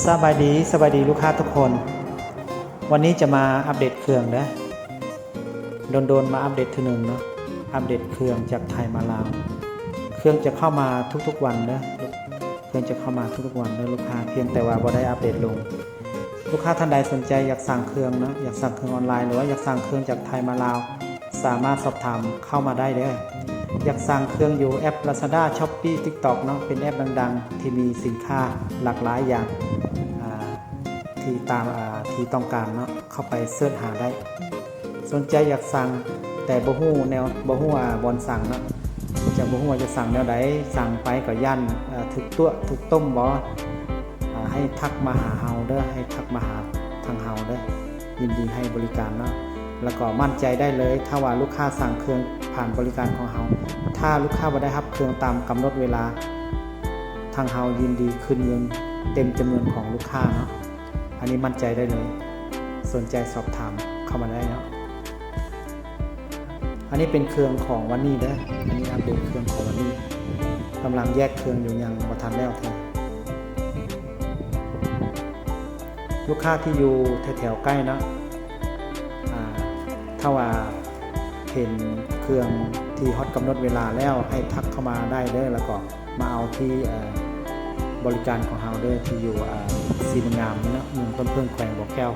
ສະບາຍດີ, ສະບາຍດີລູກຄ້າທຸກຄົນ. ວັນນີ້ຈະມາອັບເດດເຄື່ອງເດີ. ດົນໆມາອັບເດດເທື່ອໜຶ່ງເນາະ. ອັບເດດເຄື່ອງຈາກໄທມາລາວ. ເຄື່ອງຈະເຂົ້າມາທຸກໆວັນເດີ. ເຄື່ອງຈະເຂົ້າມາທຸກໆວັນເດີລູກຄ້າ, ພຽງແຕ່ວ່າບໍ່ໄດ້ອັບເດດລົງ. ລູກຄ້າທ່ານໃດສົນໃຈຢາກສັ່ງເຄື່ອງເນາະ, ຢາກສັ່ງເຄື່ອງອອນລາຍ ຫຼືວ່າຢາກສັ່ງເຄື່ອງຈາກໄທມາລາວ, ສາມາດສອບຖາມເຂົ້າມາໄດ້ເດີ. ຢາກສັ່ງເຄື່ອງຢູ່ແອັບ Lazada, Shopee, TikTok ເນາະ, ເປັນແອັບດັງໆ ທີ່ມີສິນຄ້າຫຼາກຫຼາຍຢ່າງ ອ່າ ທີ່ຕາມ ອ່າ ທີ່ຕ້ອງການເນາະ, ເຂົ້າໄປເສີດຫາໄດ້. ສົນໃຈຢາກສັ່ງ ແຕ່ບໍ່ຮູ້ແນວ ບໍ່ຮູ້ ອ່າ ບ່ອນສັ່ງເນາະ, ຈະບໍ່ຮູ້ວ່າຈະສັ່ງແນວໃດ, ສັ່ງໄປກໍຢ້ານ ເອີ ຖືກຕົວະ ຖືກຕົ້ມບໍ. ອ່າ ໃຫ້ທັກມາຫາເຮົາເດີ, ໃຫ້ທັກມາຫາທາງເຮົາເດີ, ຍິນດີໃຫ້ບໍລິການເນາະ. ແລ້ວກໍໝັ້ນໃຈໄດ້ເລີຍ ຖ້າວ່າລູກຄ້າສັ່ງເຄື່ອງຜ່ານບໍລິການຂອງເຮົາ, ຖ້າລູກຄ້າບໍ່ໄດ້ຮັບເຄື່ອງຕາມກຳນົດເວລາ, ທາງເຮົາຍິນດີຄືນເງິນເຕັມຈຳນວນຂອງລູກຄ້າເນາະ. ອັນນີ້ໝັ້ນໃຈໄດ້ເລີຍ. ສົນໃຈສອບຖາມເຂົ້າມາໄດ້ເນາະ. ອັນນີ້ເປັນເຄື່ອງຂອງວັນນີ້ເດີ. ອັນນີ້ອັບເດດເຄື່ອງຂອງວັນນີ້. ກຳລັງແຍກເຄື່ອງຢູ່, ຍັງບໍ່ທັນແລ້ວເທື່ອ. ລູກຄ້າທີ່ຢູ່ແຖວໆໃກ້ເນາະ, ອ່າ ຖ້າວ່າເຫັນເຄື່ອງທີ່ຮອດກຳນົດເວລາແລ້ວ, ໃຫ້ທັກເຂົ້າມາໄດ້ເດີ, ແລ້ວກໍ ມາເອົາທີ່ ເອີ ບໍລິການຂອງເຮົາເດີ ທີ່ຢູ່ ເອີ ສີບຸນງາມນີ້ເນາະ, ເມືອງຕົ້ນເຜິ້ງ ແຂວງບໍ່ແກ້ວ.